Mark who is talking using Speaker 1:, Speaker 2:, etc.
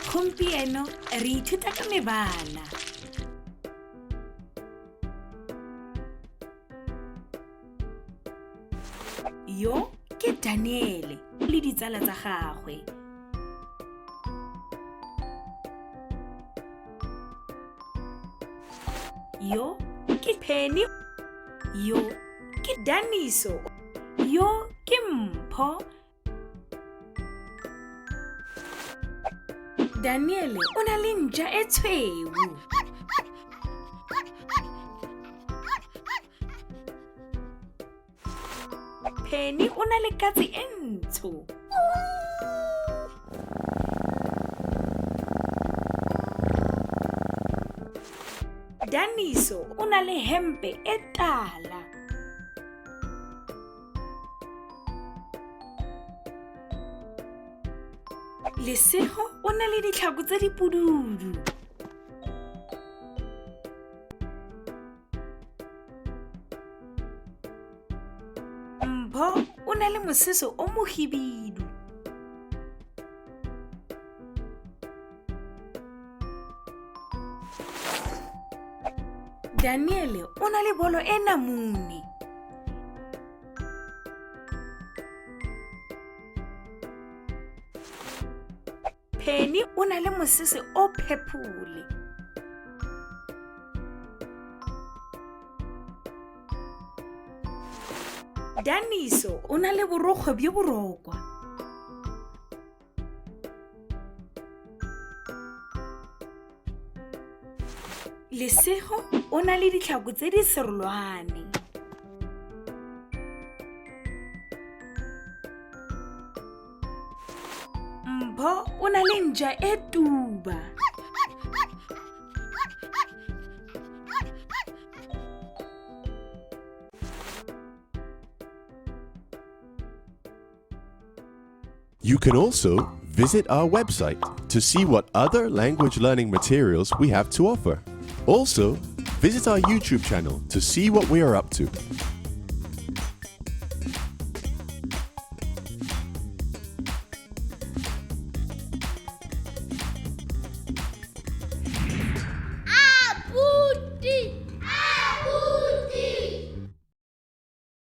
Speaker 1: Gompieno re ithuta ka mebala. Yo ke Daniele le ditsala tsa gagwe. Yo ke Penny. Yo ke Daniso. Yo ke Mpho. Daniele o na le ntša e tshweu. Penny o na le katse e ntsho. Daniso o na le hempe e tala. Lesego o na le ditlhako tse di pududu. Mpho o na le moseso o mohibidu. Daniele o na le bolo e namune. Penny o na le mosese o phephole. Daniso o na le borokgwe bjo borokwa. Lesego o na le ditlhako tse di serolwane. Mpho o na le ntša e tuba.
Speaker 2: You can also visit our website to see what other language learning materials we have to offer. Also, visit our YouTube channel to see what we are up to.